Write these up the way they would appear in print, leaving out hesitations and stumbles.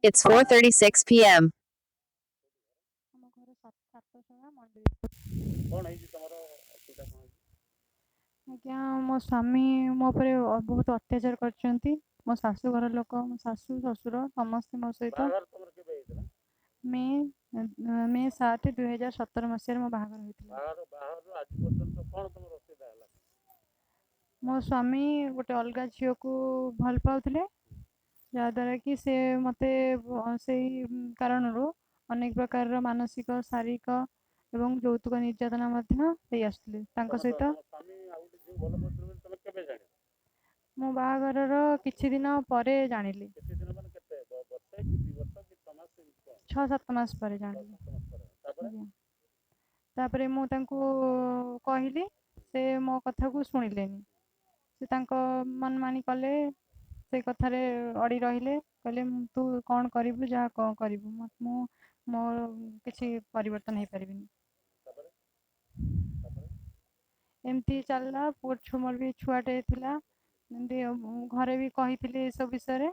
It's 4:36 p.m. ଆମ ଘର ସାତଶଳା ମନ୍ଦିର। କ'ଣ ହେଇଛି ତମର ଅସୁବିଧା, କ'ଣ ହେଇଛି? ଆଜ୍ଞା, ମୋ ସ୍ୱାମୀ ମୋ ଉପରେ ବହୁତ ଅତ୍ୟାଚାର କରିଛନ୍ତି। ମୋ ଶାଶୁଘର ଲୋକ, ମୋ ଶାଶୁ ଶ୍ୱଶୁର ସମସ୍ତେ ମୋ ସହିତ। ବାହାଘର ତମର କେବେ ହେଇଥିଲା? ମେ 7, 2017 ମସିହାରେ ମୋ ବାହାଘର ହୋଇଥିଲା। ବାହାଘରରୁ ଆଜି ପର୍ଯ୍ୟନ୍ତ କ'ଣ ତମର ଅସୁବିଧା ହେଲା? ମୋ ସ୍ୱାମୀ ଗୋଟେ ଅଲଗା ଝିଅକୁ ଭଲ ପାଉଥିଲେ, ଯାହାଦ୍ୱାରା କି ସେ ମୋତେ ସେଇ କାରଣରୁ ଅନେକ ପ୍ରକାରର ମାନସିକ, ଶାରୀରିକ ଏବଂ ଯୌତୁକ ନିର୍ଯାତନା ମଧ୍ୟ ଦେଇ ଆସୁଥିଲେ ତାଙ୍କ ତମ ସହିତ। ତମ ସ୍ୱାମୀ ଆଉ ଗୋଟେ ଝିଅକୁ ଭଲ ପାଉଥିଲେ ବୋଲି ତମେ କେବେ ଜାଣିଲ? ମୋ ବାହାଘରର କିଛି ଦିନ ପରେ ଜାଣିଲି। କିଛି ଦିନ ମାନେ କେତେ ବର୍ଷେ କି 2 ବର୍ଷ କି 6 ମାସ, ଏମିତି କ'ଣ? 6-7 ମାସ ପରେ 6 ଜାଣିଲି। 7 ମାସ ପରେ। ତାପରେ? ଆଜ୍ଞା, ତାପରେ ମୁଁ ତାଙ୍କୁ କହିଲି, ସେ ମୋ କଥାକୁ ଶୁଣିଲେନି। ସେ ତାଙ୍କ ମନମାନି କଲେ, ସେ କଥାରେ ଅଡ଼ି ରହିଲେ। କହିଲେ ତୁ କ'ଣ କରିବୁ, ଯାହା କ'ଣ କରିବୁ, ମୁଁ ମୋର କିଛି ପରିବର୍ତ୍ତନ ହେଇପାରିବିନି। ତାପରେ ତାପରେ ଏମିତି ଚାଲିଲା। ପୁଅ ମୋର ବି ଛୁଆଟେ ଥିଲା। ଏମିତି ଘରେ ବି କହିଥିଲି ଏସବୁ ବିଷୟରେ।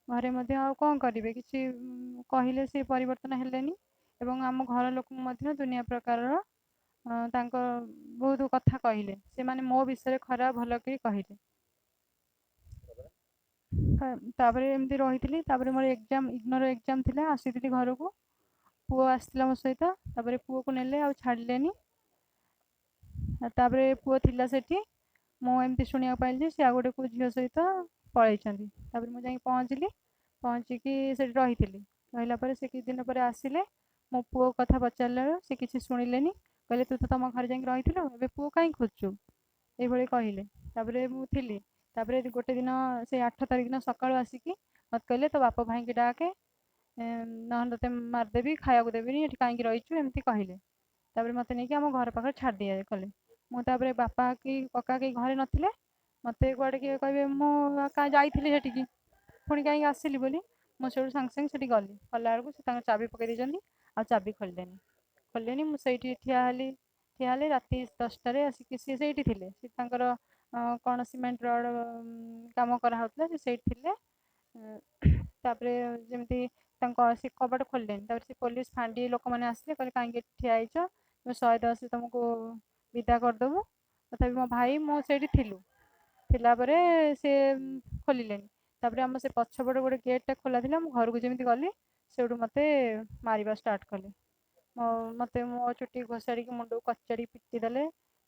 ଘରେ ମଧ୍ୟ ଆଉ କ'ଣ କରିବେ, କିଛି କହିଲେ ସେ ପରିବର୍ତ୍ତନ ହେଲେନି ଏବଂ ଆମ ଘର ଲୋକଙ୍କୁ ମଧ୍ୟ ଦୁନିଆ ପ୍ରକାରର ତାଙ୍କ ବହୁତ କଥା କହିଲେ। ସେମାନେ ମୋ ବିଷୟରେ ଖରାପ ଭଲ କରି କହିଲେ। ତାପରେ? ତାପରେ ଏମିତି ରହିଥିଲି। ତାପରେ ମୋର ଏକ୍ଜାମ୍, ଇଗ୍ନୋର ଏକ୍ଜାମ୍ ଥିଲା, ଆସିଥିଲି ଘରକୁ। ପୁଅ ଆସିଥିଲା ମୋ ସହିତ। ତାପରେ ପୁଅକୁ ନେଲେ, ଆଉ ଛାଡ଼ିଲେନି। ତାପରେ ପୁଅ ଥିଲା ସେଠି। ମୁଁ ଏମିତି ଶୁଣିବାକୁ ପାଇଲି ଯେ ସେ ଆଉ ଗୋଟେ କେଉଁ ଝିଅ ସହିତ ପଳେଇଛନ୍ତି। ତାପରେ ମୁଁ ଯାଇକି ପହଞ୍ଚିଲି। ପହଞ୍ଚିକି ସେଠି ରହିଥିଲି। ରହିଲା ପରେ ସେ କିଛି ଦିନ ପରେ ଆସିଲେ। ମୋ ପୁଅ କଥା ପଚାରିଲା ବେଳକୁ ସେ କିଛି ଶୁଣିଲେନି। କହିଲେ ତୁ ତ ତମ ଘରେ ଯାଇକି ରହିଥିଲୁ, ଏବେ ପୁଅ କାହିଁ ଖୋଜୁଛୁ, ଏଇଭଳି କହିଲେ। ତାପରେ ମୁଁ ଥିଲି। ତାପରେ ଗୋଟେ ଦିନ ସେ 8 ତାରିଖ ଦିନ ସକାଳୁ ଆସିକି ମୋତେ କହିଲେ ତୋ ବାପ ଭାଇକି ଡାକେ, ନହେଲେ ତୋତେ ମାରିଦେବି, ଖାଇବାକୁ ଦେବିନି, ଏଠି କାହିଁକି ରହିଛୁ, ଏମିତି କହିଲେ। ତାପରେ ମୋତେ ନେଇକି ଆମ ଘର ପାଖରେ ଛାଡ଼ି ଦିଆ କଲେ। ମୁଁ ତାପରେ ବାପା କି କକା କେହି ଘରେ ନଥିଲେ। ମୋତେ କୁଆଡ଼େ କିଏ କହିବେ ମୁଁ କାଁ ଯାଇଥିଲି ସେଠିକି, ପୁଣି କାହିଁକି ଆସିଲି ବୋଲି। ମୁଁ ସେଇଠୁ ସାଙ୍ଗେ ସାଙ୍ଗେ ସେଠି ଗଲି। ଗଲା ବେଳକୁ ସେ ତାଙ୍କ ଚାବି ପକାଇ ଦେଇଛନ୍ତି ଆଉ ଚାବି ଖୋଲିଲେନି। ମୁଁ ସେଇଠି ଠିଆ ହେଲି, ଠିଆ ହେଲି। ରାତି 10ଟାରେ ଆସିକି ସିଏ ସେଇଠି ଥିଲେ। ସେ ତାଙ୍କର କ'ଣ ସିମେଣ୍ଟ ରଡ଼ କାମ କରାହେଉଥିଲା, ସେ ସେଇଠି ଥିଲେ। ତାପରେ ଯେମିତି ତାଙ୍କ ସେ କବାଟ ଖୋଲିଲେନି। ତାପରେ ସେ ପୋଲିସ ଫାଣ୍ଡି ଲୋକମାନେ ଆସିଲେ, କହିଲେ କାହିଁକି ଏଠି ଠିଆ ହେଇଛ, ତୁମେ 110 ତୁମକୁ ବିଦା କରିଦେବୁ। ତଥାପି ମୋ ଭାଇ ମୁଁ ସେଇଠି ଥିଲୁ। ଥିଲା ପରେ ସେ ଖୋଲିଲେନି। ତାପରେ ଆମ ସେ ପଛପଟେ ଗୋଟେ ଗେଟ୍ଟା ଖୋଲା ଥିଲା। ମୁଁ ଘରକୁ ଯେମିତି ଗଲି, ସେଇଠୁ ମୋତେ ମାରିବା ଷ୍ଟାର୍ଟ କଲେ। ମୋତେ ମୋ ଚୁଟି ଘୋଷାଡ଼ିକି ମୁଣ୍ଡକୁ କଚାଡ଼ି ପିଟି ଦେଲେ।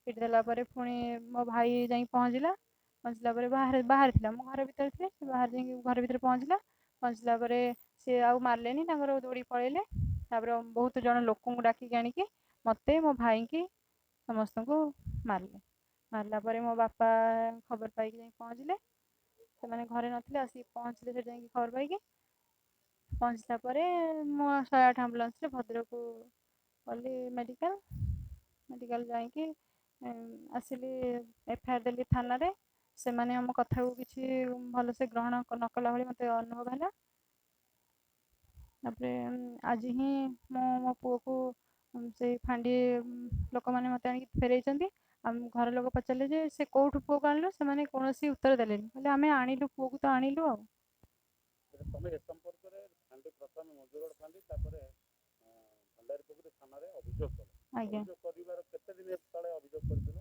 ପିଟି ଦେଲା ପରେ ପୁଣି ମୋ ଭାଇ ଯାଇକି ପହଞ୍ଚିଲା। ପହଞ୍ଚିଲା ପରେ ବାହାରେ ଥିଲା, ମୁଁ ଘର ଭିତରେ ଥିଲି। ସେ ବାହାରେ ଯାଇକି ଘର ଭିତରେ ପହଞ୍ଚିଲା। ପହଞ୍ଚିଲା ପରେ ସିଏ ଆଉ ମାରିଲେନି, ତାଙ୍କର ଦୌଡ଼ିକି ପଳେଇଲେ। ତାପରେ ବହୁତ ଜଣ ଲୋକଙ୍କୁ ଡାକିକି ଆଣିକି ମୋତେ, ମୋ ଭାଇଙ୍କି, ସମସ୍ତଙ୍କୁ ମାରିଲେ। ମାରିଲା ପରେ ମୋ ବାପା ଖବର ପାଇକି ଯାଇକି ପହଞ୍ଚିଲେ। ସେମାନେ ଘରେ ନଥିଲେ, ଆସିକି ପହଞ୍ଚିଲେ ସେଠି ଯାଇକି ଖବର ପାଇକି। ପହଞ୍ଚିଲା ପରେ ମୁଁ 108 ଆମ୍ବୁଲାନ୍ସରେ ଭଦ୍ରକକୁ ଗଲି ମେଡ଼ିକାଲ। ମେଡ଼ିକାଲ ଯାଇକି ଆସିଲି, ଏଫ୍ I R ଦେଲି ଥାନାରେ। ସେମାନେ ଆମ କଥାକୁ କିଛି ଭଲସେ ଗ୍ରହଣ ନ କଲା ଭଳି ମୋତେ ଅନୁଭବ ହେଲା। ତାପରେ ଆଜି ହିଁ ମୁଁ ମୋ ପୁଅକୁ ସେଇ ଫାଣ୍ଡି ଲୋକମାନେ ମୋତେ ଆଣିକି ଫେରେଇଛନ୍ତି। ଆମ ଘର ଲୋକ ପଚାରିଲେ ଯେ ସେ କେଉଁଠୁ ପୁଅକୁ ଆଣିଲୁ? ସେମାନେ କୌଣସି ଉତ୍ତର ଦେଲେନି। କହିଲେ ଆମେ ଆଣିଲୁ ପୁଅକୁ ତ ଆଣିଲୁ। ଆଉ ତମେ ଏ ସମ୍ପର୍କରେ ଫାଣ୍ଡି, ପ୍ରଥମେ ମଞ୍ଜୁଗଡ଼ ଫାଣ୍ଡି, ତାପରେ ଭଣ୍ଡାରୀପୋଖରୀ ଥାନାରେ ଅଭିଯୋଗ କଲ? ଆଜ୍ଞା। ଅଭିଯୋଗ କରିବାର କେତେ ଦିନ ତଳେ ଅଭିଯୋଗ କରିଥିଲ?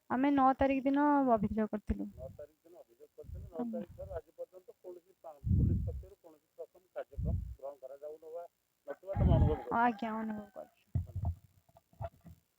ଆମେ 9 ତାରିଖ ଦିନ ଅଭିଯୋଗ କରିଥିଲୁ। 9 ତାରିଖ ଦିନ ଅଭିଯୋଗ କରିଥିଲ। 9 ତାରିଖ ଠାରୁ ଆଜି ପର୍ଯ୍ୟନ୍ତ କୌଣସି ପୋଲିସ ପକ୍ଷରୁ କୌଣସି ରକମ କାର୍ଯ୍ୟକ୍ରମ ଗ୍ରହଣ କରାଯାଉ ନଥିବା ତମେ ଅନୁଭବ କରୁଛ? ଆଜ୍ଞା, ଅନୁଭବ କରୁଛୁ।